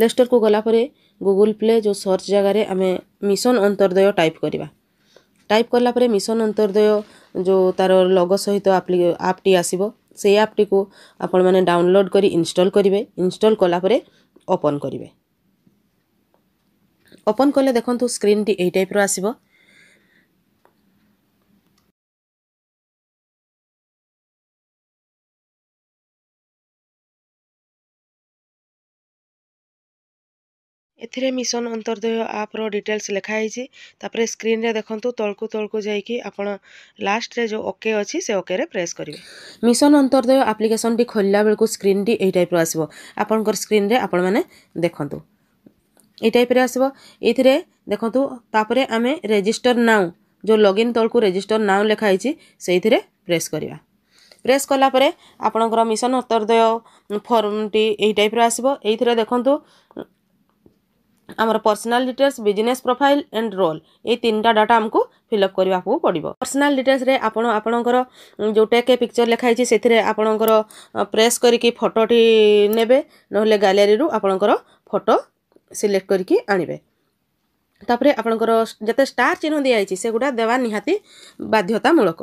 Play ଷ୍ଟୋରକୁ ଗଲା ପରେ Google play ଯେଉଁ ସର୍ଚ୍ଚ ଜାଗାରେ ଆମେ ମିଶନ ଅନ୍ତର୍ଦୟ ଟାଇପ୍ କରିବା। ଟାଇପ୍ କଲା ପରେ ମିଶନ ଅନ୍ତର୍ଦୟ ଯେଉଁ ତାର ଲୋଗୋ ସହିତ ଆପ୍ଟି ଆସିବ, ସେଇ ଆପ୍ଟିକୁ ଆପଣମାନେ ଡାଉନଲୋଡ଼୍ କରି ଇନଷ୍ଟଲ୍ କରିବେ। ଇନଷ୍ଟଲ୍ କଲା ପରେ ଓପନ୍ କରିବେ। ଓପନ୍ କଲେ ଦେଖନ୍ତୁ ସ୍କ୍ରିନ୍ଟି ଏଇ ଟାଇପ୍ର ଆସିବ। ଏଥିରେ ମିଶନ ଅନ୍ତର୍ଦୟ ଆପ୍ର ଡିଟେଲ୍ସ ଲେଖା ହେଇଛି। ତାପରେ ସ୍କ୍ରିନ୍ରେ ଦେଖନ୍ତୁ ତଳକୁ ତଳକୁ ଯାଇକି ଆପଣ ଲାଷ୍ଟରେ ଯେଉଁ ଓକେ ଅଛି, ସେ ଓକେରେ ପ୍ରେସ୍ କରିବେ। ମିଶନ ଅନ୍ତର୍ଦୟ ଆପ୍ଲିକେସନଟି ଖୋଲିଲା ବେଳକୁ ସ୍କ୍ରିନ୍ଟି ଏଇ ଟାଇପ୍ର ଆସିବ। ଆପଣଙ୍କର ସ୍କ୍ରିନ୍ରେ ଆପଣମାନେ ଦେଖନ୍ତୁ ଏଇ ଟାଇପ୍ରେ ଆସିବ। ଏଇଥିରେ ଦେଖନ୍ତୁ, ତାପରେ ଆମେ ରେଜିଷ୍ଟର ନାଉ, ଯେଉଁ ଲଗ୍ଇନ୍ ତଳକୁ ରେଜିଷ୍ଟର ନାଉ ଲେଖା ହେଇଛି, ସେଇଥିରେ ପ୍ରେସ୍ କରିବା। ପ୍ରେସ୍ କଲା ପରେ ଆପଣଙ୍କର ମିଶନ ଅନ୍ତର୍ଦୟ ଫର୍ମଟି ଏଇ ଟାଇପ୍ର ଆସିବ। ଏଇଥିରେ ଦେଖନ୍ତୁ ଆମର personal details, business profile and role, ଏଇ ତିନିଟା ଡାଟା ଆମକୁ ଫିଲ୍ଅପ୍ କରିବାକୁ ପଡ଼ିବ। ପର୍ସନାଲ୍ ଡିଟେଲ୍ସରେ ଆପଣ ଆପଣଙ୍କର ଯେଉଁ ଟେକ୍ ଏ ପିକ୍ଚର ଲେଖା ହେଇଛି, ସେଥିରେ ଆପଣଙ୍କର ପ୍ରେସ୍ କରିକି ଫଟୋଟି ନେବେ, ନହେଲେ ଗ୍ୟାଲେରୀରୁ ଆପଣଙ୍କର ଫଟୋ ସିଲେକ୍ଟ କରିକି ଆଣିବେ। ତାପରେ ଆପଣଙ୍କର ଯେତେ ଷ୍ଟାର ଚିହ୍ନ ଦିଆହେଇଛି, ସେଗୁଡ଼ା ଦେବା ନିହାତି ବାଧ୍ୟତାମୂଳକ।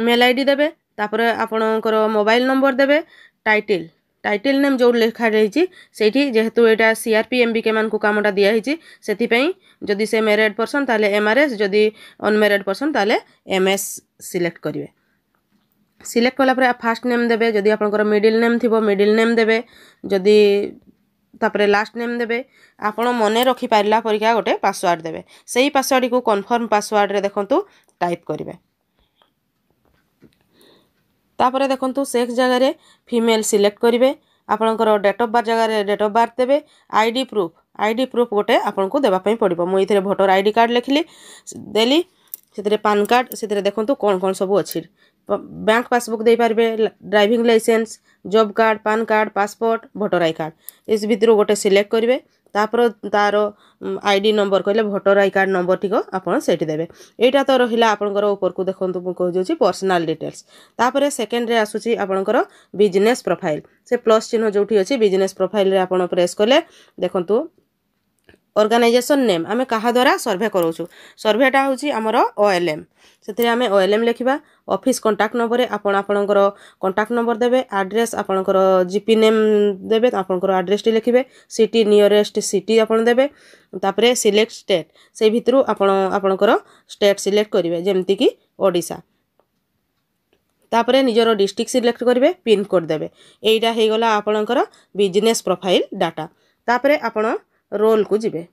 ମେଲ୍ I D ଦେବେ, ତାପରେ ଆପଣଙ୍କର ମୋବାଇଲ ନମ୍ବର ଦେବେ। ଟାଇଟିଲ୍ ନେମ୍ ଯେଉଁ ଲେଖାଯାଇଛି, ସେଇଠି ଯେହେତୁ ଏଇଟା ସିଆର୍ପି ଏମ୍ ବି କେ ମାନଙ୍କୁ କାମଟା ଦିଆହେଇଛି, ସେଥିପାଇଁ ଯଦି ସେ ମ୍ୟାରେଡ୍ ପର୍ସନ୍ ତାହେଲେ ଏମ୍ ଆର୍ ଏସ୍, ଯଦି ଅନମ୍ୟାରେଡ୍ ପର୍ସନ୍ ତାହେଲେ ଏମ୍ ଏସ୍ ସିଲେକ୍ଟ କରିବେ। ସିଲେକ୍ଟ କଲା ପରେ ଫାର୍ଷ୍ଟ ନେମ୍ ଦେବେ। ଯଦି ଆପଣଙ୍କର ମିଡ଼ିଲ୍ ନେମ୍ ଥିବ, ମିଡ଼ିଲ୍ ନେମ୍ ଦେବେ। ଯଦି ତାପରେ ଲାଷ୍ଟ ନେମ୍ ଦେବେ। ଆପଣ ମନେ ରଖିପାରିଲା ପରିକା ଗୋଟେ ପାସୱାର୍ଡ଼ ଦେବେ। ସେଇ ପାସୱାର୍ଡ଼ଟିକୁ କନଫର୍ମ ପାସୱାର୍ଡ଼ରେ ଦେଖନ୍ତୁ ଟାଇପ୍ କରିବେ। ତାପରେ ଦେଖନ୍ତୁ ସେକ୍ସ ଜାଗାରେ ଫିମେଲ୍ ସିଲେକ୍ଟ କରିବେ। ଆପଣଙ୍କର ଡେଟ୍ ଅଫ୍ ବାର୍ଥ ଜାଗାରେ ଡେଟ୍ ଅଫ୍ ବାର୍ଥ ଦେବେ। I D proof ଗୋଟେ ଆପଣଙ୍କୁ ଦେବା ପାଇଁ ପଡ଼ିବ। ମୁଁ ଏଇଥିରେ ଭୋଟର I D card ଲେଖିଲି, ଦେଲି। ସେଥିରେ ପାନ୍ କାର୍ଡ଼, ସେଥିରେ ଦେଖନ୍ତୁ କ'ଣ କ'ଣ ସବୁ ଅଛି। ବ୍ୟାଙ୍କ ପାସବୁକ୍ ଦେଇପାରିବେ, driving licence, job card, PAN card, passport, voter I card, ଏ ଭିତରୁ ଗୋଟେ ସିଲେକ୍ଟ କରିବେ। ତାପରେ ତାର I D number କହିଲେ ଭୋଟର I card ନମ୍ବରଟିକ ଆପଣ ସେଇଠି ଦେବେ। ଏଇଟା ତ ରହିଲା ଆପଣଙ୍କର। ଉପରକୁ ଦେଖନ୍ତୁ, ମୁଁ କହିଦେଉଛି ପର୍ସନାଲ୍ ଡିଟେଲ୍ସ। ତାପରେ ସେକେଣ୍ଡରେ ଆସୁଛି ଆପଣଙ୍କର ବିଜନେସ୍ ପ୍ରୋଫାଇଲ୍। ସେ ପ୍ଲସ୍ ଚିହ୍ନ ଯେଉଁଠି ଅଛି, ବିଜନେସ୍ ପ୍ରୋଫାଇଲ୍ରେ ଆପଣ ପ୍ରେସ୍ କଲେ ଦେଖନ୍ତୁ ଅର୍ଗାନାଇଜେସନ୍ ନେମ୍, ଆମେ କାହା ଦ୍ୱାରା ସର୍ଭେ କରାଉଛୁ। ସର୍ଭେଟା ହେଉଛି ଆମର OLM, ସେଥିରେ ଆମେ OLM ଲେଖିବା। ଅଫିସ୍ କଣ୍ଟାକ୍ଟ ନମ୍ବରରେ ଆପଣ ଆପଣଙ୍କର କଣ୍ଟାକ୍ଟ ନମ୍ବର ଦେବେ। ଆଡ୍ରେସ୍ ଆପଣଙ୍କର ଜିପି ନେମ୍ ଦେବେ, ଆପଣଙ୍କର ଆଡ୍ରେସ୍ଟି ଲେଖିବେ। ସିଟି, ନିୟରେଷ୍ଟ ସିଟି ଆପଣ ଦେବେ। ତାପରେ ସିଲେକ୍ଟ ଷ୍ଟେଟ୍, ସେଇ ଭିତରୁ ଆପଣ ଆପଣଙ୍କର ଷ୍ଟେଟ୍ ସିଲେକ୍ଟ କରିବେ, ଯେମିତିକି ଓଡ଼ିଶା। ତାପରେ ନିଜର ଡିଷ୍ଟ୍ରିକ୍ଟ ସିଲେକ୍ଟ କରିବେ, ପିନ୍କୋଡ଼୍ ଦେବେ। ଏଇଟା ହେଇଗଲା ଆପଣଙ୍କର ବିଜନେସ୍ ପ୍ରୋଫାଇଲ୍ ଡାଟା। ତାପରେ ଆପଣ ରୋଲ୍କୁ ଯିବେ।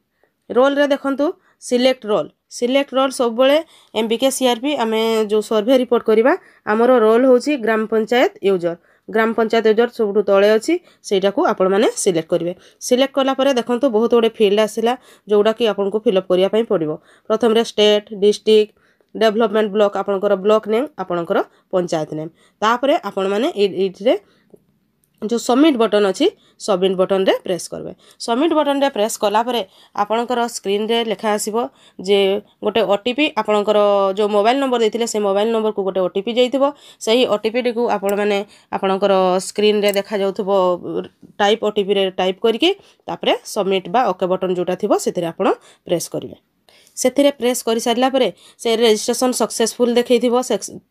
ରୋଲ୍ରେ ଦେଖନ୍ତୁ ସିଲେକ୍ଟ ରୋଲ୍। ସିଲେକ୍ଟ ରୋଲ୍ ସବୁବେଳେ ଏମ୍ ବି କେ ସିଆର୍ପି ଆମେ ଯେଉଁ ସର୍ଭେ ରିପୋର୍ଟ କରିବା, ଆମର ରୋଲ୍ ହେଉଛି ଗ୍ରାମ ପଞ୍ଚାୟତ ୟୁଜର୍। ଗ୍ରାମ ପଞ୍ଚାୟତ ୟୁଜର୍ ସବୁଠୁ ତଳେ ଅଛି, ସେଇଟାକୁ ଆପଣମାନେ ସିଲେକ୍ଟ କରିବେ। ସିଲେକ୍ଟ କଲା ପରେ ଦେଖନ୍ତୁ ବହୁତ ଗୁଡ଼ିଏ ଫିଲ୍ଡ ଆସିଲା, ଯେଉଁଟାକି ଆପଣଙ୍କୁ ଫିଲ୍ଅପ୍ କରିବା ପାଇଁ ପଡ଼ିବ। ପ୍ରଥମରେ ଷ୍ଟେଟ୍, ଡିଷ୍ଟ୍ରିକ୍ଟ, ଡେଭଲପମେଣ୍ଟ ବ୍ଲକ୍, ଆପଣଙ୍କର ବ୍ଲକ୍ ନେମ୍, ଆପଣଙ୍କର ପଞ୍ଚାୟତ ନେମ୍। ତାପରେ ଆପଣମାନେ ଏଇଥିରେ ଯେଉଁ ସବମିଟ୍ ବଟନ୍ ଅଛି, ସବମିଟ୍ ବଟନ୍ରେ ପ୍ରେସ୍ କରିବେ। ସବମିଟ୍ ବଟନ୍ରେ ପ୍ରେସ୍ କଲା ପରେ ଆପଣଙ୍କର ସ୍କ୍ରିନ୍ରେ ଲେଖା ଆସିବ ଯେ ଗୋଟେ OTP, ଆପଣଙ୍କର ଯେଉଁ ମୋବାଇଲ୍ ନମ୍ବର ଦେଇଥିଲେ, ସେ ମୋବାଇଲ୍ ନମ୍ବରକୁ ଗୋଟେ OTP ଯାଇଥିବ। ସେହି OTPଟିକୁ ଆପଣମାନେ ଆପଣଙ୍କର ସ୍କ୍ରିନ୍ରେ ଦେଖାଯାଉଥିବ ଟାଇପ୍ OTPରେ ଟାଇପ୍ କରିକି ତାପରେ ସବମିଟ୍ ବା ଓକେ ବଟନ୍ ଯେଉଁଟା ଥିବ, ସେଥିରେ ଆପଣ ପ୍ରେସ୍ କରିବେ। ସେଥିରେ ପ୍ରେସ୍ କରିସାରିଲା ପରେ ସେ ରେଜିଷ୍ଟ୍ରେସନ୍ ସକ୍ସେସଫୁଲ୍ ଦେଖେଇଥିବ।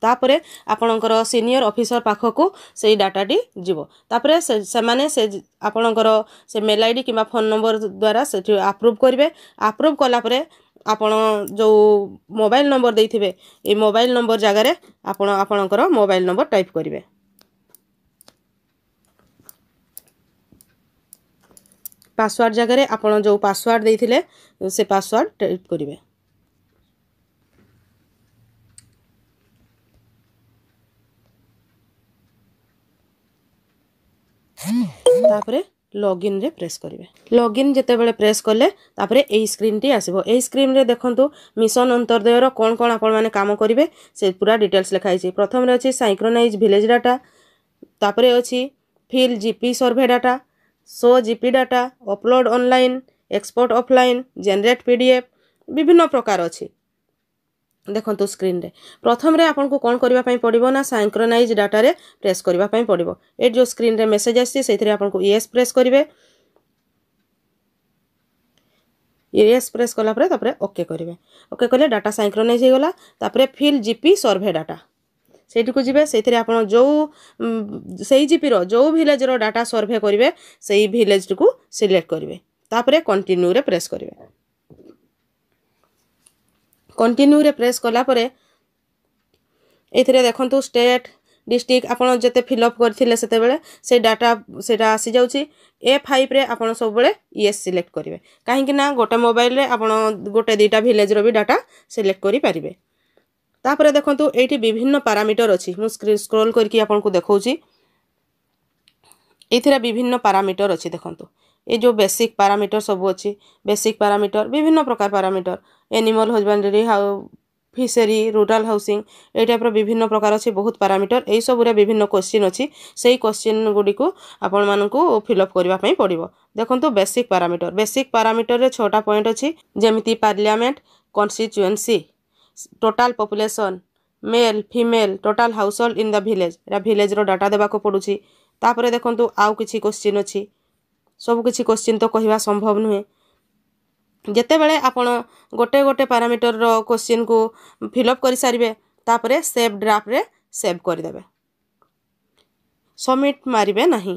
ତାପରେ ଆପଣଙ୍କର ସିନିୟର ଅଫିସର ପାଖକୁ ସେଇ ଡାଟାଟି ଯିବ। ତାପରେ ସେମାନେ ସେ ଆପଣଙ୍କର ସେ ମେଲ୍ I D କିମ୍ବା ଫୋନ୍ ନମ୍ବର ଦ୍ୱାରା ସେଠି ଆପ୍ରୁଭ୍ କରିବେ। ଆପ୍ରୁଭ୍ କଲା ପରେ ଆପଣ ଯେଉଁ ମୋବାଇଲ୍ ନମ୍ବର ଦେଇଥିବେ, ଏଇ ମୋବାଇଲ୍ ନମ୍ବର ଜାଗାରେ ଆପଣ ଆପଣଙ୍କର ମୋବାଇଲ୍ ନମ୍ବର ଟାଇପ୍ କରିବେ। ପାସୱାର୍ଡ଼ ଜାଗାରେ ଆପଣ ଯେଉଁ ପାସୱାର୍ଡ଼ ଦେଇଥିଲେ, ସେ ପାସୱାର୍ଡ଼ ଟାଇପ୍ କରିବେ। ତାପରେ ଲଗ୍ଇନ୍ରେ ପ୍ରେସ୍ କରିବେ। ଲଗ୍ଇନ୍ ଯେତେବେଳେ ପ୍ରେସ୍ କଲେ, ତାପରେ ଏଇ ସ୍କ୍ରିନ୍ଟି ଆସିବ। ଏଇ ସ୍କ୍ରିନ୍ରେ ଦେଖନ୍ତୁ ମିଶନ ଅନ୍ତର୍ଦୟର କ'ଣ କ'ଣ ଆପଣମାନେ କାମ କରିବେ, ସେ ପୁରା ଡିଟେଲ୍ସ ଲେଖା ହେଇଛି। ପ୍ରଥମରେ ଅଛି ସାଇକ୍ରୋନାଇଜ୍ ଭିଲେଜ୍ ଡାଟା, ତାପରେ ଅଛି fill GP survey data, show GP data, upload online, export offline, generate PDF, ବିଭିନ୍ନ ପ୍ରକାର ଅଛି। ଦେଖନ୍ତୁ ସ୍କ୍ରିନ୍ରେ ପ୍ରଥମରେ ଆପଣଙ୍କୁ କ'ଣ କରିବା ପାଇଁ ପଡ଼ିବ ନା ସାଇକ୍ରୋନାଇଜ୍ ଡାଟାରେ ପ୍ରେସ୍ କରିବା ପାଇଁ ପଡ଼ିବ। ଏଇଠି ଯେଉଁ ସ୍କ୍ରିନ୍ରେ ମେସେଜ୍ ଆସିଛି, ସେଇଥିରେ ଆପଣଙ୍କୁ ୟେସ୍ ପ୍ରେସ୍ କରିବେ। ୟେସ୍ ପ୍ରେସ୍ କଲା ପରେ ତାପରେ ଓକେ କରିବେ। ଓକେ କଲେ ଡାଟା ସାଇଙ୍କ୍ରୋନାଇଜ୍ ହେଇଗଲା। ତାପରେ ଫିଲ୍ ଜିପି ସର୍ଭେ ଡାଟା, ସେଇଠିକୁ ଯିବେ। ସେଇଥିରେ ଆପଣ ଯେଉଁ ସେଇ ଜିପିର ଯେଉଁ ଭିଲେଜର ଡାଟା ସର୍ଭେ କରିବେ, ସେଇ ଭିଲେଜଟିକୁ ସିଲେକ୍ଟ କରିବେ। ତାପରେ କଣ୍ଟିନ୍ୟୁରେ ପ୍ରେସ୍ କରିବେ। କଣ୍ଟିନ୍ୟୁରେ ପ୍ରେସ୍ କଲା ପରେ ଏଇଥିରେ ଦେଖନ୍ତୁ, ଷ୍ଟେଟ୍, ଡିଷ୍ଟ୍ରିକ୍ଟ ଆପଣ ଯେତେ ଫିଲ୍ଅପ୍ କରିଥିଲେ ସେତେବେଳେ, ସେଇ ଡାଟା ସେଇଟା ଆସିଯାଉଛି। ଏ 5ରେ ଆପଣ ସବୁବେଳେ ୟେସ୍ ସିଲେକ୍ଟ କରିବେ, କାହିଁକି ନା ଗୋଟେ ମୋବାଇଲରେ ଆପଣ ଗୋଟେ ଦୁଇଟା ଭିଲେଜର ବି ଡାଟା ସିଲେକ୍ଟ କରିପାରିବେ। ତାପରେ ଦେଖନ୍ତୁ, ଏଇଠି ବିଭିନ୍ନ ପାରାମିଟର ଅଛି। ମୁଁ ସ୍କ୍ରୋଲ୍ କରିକି ଆପଣଙ୍କୁ ଦେଖାଉଛି। ଏଇଥିରେ ବିଭିନ୍ନ ପାରାମିଟର ଅଛି। ଦେଖନ୍ତୁ, ଏଇ ଯେଉଁ ବେସିକ୍ ପାରାମିଟର ସବୁ ଅଛି, ବେସିକ୍ ପାରାମିଟର, ବିଭିନ୍ନ ପ୍ରକାର parameter, animal husbandry, how fishery, rural housing, ଏଇ ଟାଇପ୍ର ବିଭିନ୍ନ ପ୍ରକାର ଅଛି ବହୁତ ପାରାମିଟର। ଏଇସବୁରେ ବିଭିନ୍ନ କୋଶ୍ଚିନ୍ ଅଛି। ସେଇ କୋଶ୍ଚିନ୍ ଗୁଡ଼ିକୁ ଆପଣମାନଙ୍କୁ ଫିଲ୍ଅପ୍ କରିବା ପାଇଁ ପଡ଼ିବ। ଦେଖନ୍ତୁ, ବେସିକ୍ ପାରାମିଟର, ବେସିକ୍ ପାରାମିଟରରେ 6ଟା ପଏଣ୍ଟ ଅଛି, ଯେମିତି parliament constituency, total population, male, female, total household in the village। ଏଇଟା ଭିଲେଜର ଡାଟା ଦେବାକୁ ପଡ଼ୁଛି। ତାପରେ ଦେଖନ୍ତୁ, ଆଉ କିଛି କୋଶ୍ଚିନ୍ ଅଛି। ସବୁ କିଛି କୋଶ୍ଚିନ୍ ତ କହିବା ସମ୍ଭବ ନୁହେଁ। ଯେତେବେଳେ ଆପଣ ଗୋଟେ ଗୋଟେ ପାରାମିଟରର କୋଶ୍ଚିନ୍କୁ ଫିଲ୍ଅପ୍ କରିସାରିବେ, ତାପରେ ସେଭ୍ ଡ୍ରାଫ୍ଟରେ ସେଭ୍ କରିଦେବେ। ସବମିଟ୍ ମାରିବେ ନାହିଁ।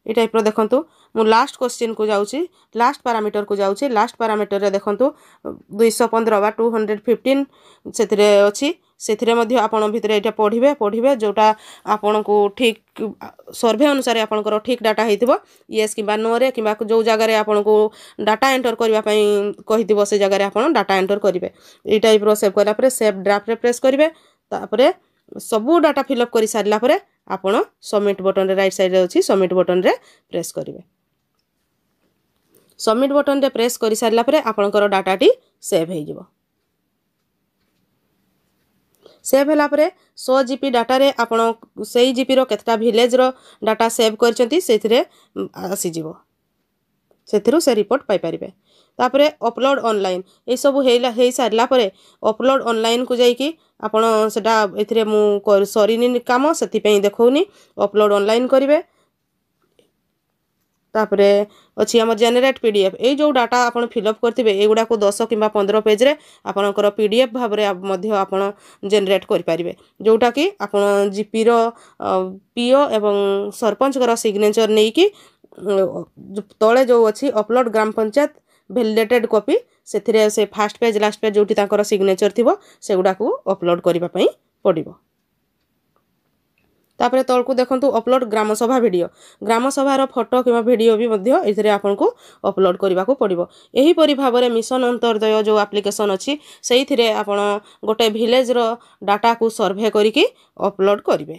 ଏଇ ଟାଇପ୍ର ଦେଖନ୍ତୁ, ମୁଁ ଲାଷ୍ଟ କୋଶ୍ଚିନ୍କୁ ଯାଉଛି, ଲାଷ୍ଟ ପାରାମିଟରକୁ ଯାଉଛି। ଲାଷ୍ଟ ପାରାମିଟରରେ ଦେଖନ୍ତୁ, 215 ବା 215 ସେଥିରେ ଅଛି। ସେଥିରେ ମଧ୍ୟ ଆପଣ ଭିତରେ ଏଇଟା ପଢ଼ିବେ। ପଢ଼ିବେ, ଯେଉଁଟା ଆପଣଙ୍କୁ ଠିକ୍ ସର୍ଭେ ଅନୁସାରେ ଆପଣଙ୍କର ଠିକ୍ ଡାଟା ହେଇଥିବ, ୟେସ୍ କିମ୍ବା ନୋରେ କିମ୍ବା ଯେଉଁ ଜାଗାରେ ଆପଣଙ୍କୁ ଡାଟା ଏଣ୍ଟର କରିବା ପାଇଁ କହିଥିବ, ସେ ଜାଗାରେ ଆପଣ ଡାଟା ଏଣ୍ଟର କରିବେ। ଏଇ ଟାଇପ୍ର ସେଭ୍ କଲା ପରେ ସେଭ୍ ଡ୍ରାଫ୍ଟରେ ପ୍ରେସ୍ କରିବେ। ତାପରେ ସବୁ ଡାଟା ଫିଲ୍ଅପ୍ କରିସାରିଲା ପରେ ଆପଣ ସବମିଟ୍ ବଟନରେ, ରାଇଟ୍ ସାଇଡ଼୍ରେ ଅଛି, ସବମିଟ୍ ବଟନରେ ପ୍ରେସ୍ କରିବେ। ସବମିଟ୍ ବଟନରେ ପ୍ରେସ୍ କରିସାରିଲା ପରେ ଆପଣଙ୍କର ଡାଟାଟି ସେଭ୍ ହେଇଯିବ। ସେଭ୍ ହେଲା ପରେ ସୋ ଜିପି ଡାଟାରେ ଆପଣ ସେଇ ଜିପିର କେତେଟା ଭିଲେଜର ଡାଟା ସେଭ୍ କରିଛନ୍ତି, ସେଇଥିରେ ଆସିଯିବ। ସେଥିରୁ ସେ ରିପୋର୍ଟ ପାଇପାରିବେ। ତାପରେ ଅପଲୋଡ଼ ଅନଲାଇନ୍। ଏଇସବୁ ହେଇସାରିଲା ପରେ ଅପଲୋଡ଼ ଅନଲାଇନ୍କୁ ଯାଇକି ଆପଣ ସେଟା, ଏଥିରେ ମୁଁ ସରିନି କାମ, ସେଥିପାଇଁ ଦେଖାଉନି। ଅପଲୋଡ଼ ଅନଲାଇନ୍ କରିବେ। ତାପରେ ଅଛି ଆମର ଜେନେରେଟ୍ ପିଡିଏଫ୍। ଏଇ ଯେଉଁ ଡାଟା ଆପଣ ଫିଲ୍ଅପ୍ କରିଥିବେ, ଏଇଗୁଡ଼ାକୁ 10 କିମ୍ବା 15 ପେଜ୍ରେ ଆପଣଙ୍କର ପିଡିଏଫ୍ ଭାବରେ ମଧ୍ୟ ଆପଣ ଜେନେରେଟ୍ କରିପାରିବେ, ଯେଉଁଟାକି ଆପଣ ଜିପିର ପିଓ ଏବଂ ସରପଞ୍ଚଙ୍କର ସିଗ୍ନେଚର୍ ନେଇକି ତଳେ ଯେଉଁ ଅଛି ଅପଲୋଡ଼ ଗ୍ରାମ ପଞ୍ଚାୟତ ଭ୍ୟାଲିଡେଟେଡ୍ କପି, ସେଥିରେ ସେ ଫାଷ୍ଟ ପେଜ୍, ଲାଷ୍ଟ ପେଜ୍, ଯେଉଁଠି ତାଙ୍କର ସିଗ୍ନେଚର୍ ଥିବ, ସେଗୁଡ଼ାକୁ ଅପଲୋଡ଼ କରିବା ପାଇଁ ପଡ଼ିବ। ତାପରେ ତଳକୁ ଦେଖନ୍ତୁ, ଅପଲୋଡ଼ ଗ୍ରାମସଭା ଭିଡ଼ିଓ। ଗ୍ରାମସଭାର ଫଟୋ କିମ୍ବା ଭିଡ଼ିଓ ବି ମଧ୍ୟ ଏଥିରେ ଆପଣଙ୍କୁ ଅପଲୋଡ଼ କରିବାକୁ ପଡ଼ିବ। ଏହିପରି ଭାବରେ ମିଶନ ଅନ୍ତର୍ଦୟ ଯେଉଁ ଆପ୍ଲିକେସନ୍ ଅଛି, ସେଇଥିରେ ଆପଣ ଗୋଟେ ଭିଲେଜର ଡାଟାକୁ ସର୍ଭେ କରିକି ଅପଲୋଡ଼ କରିବେ।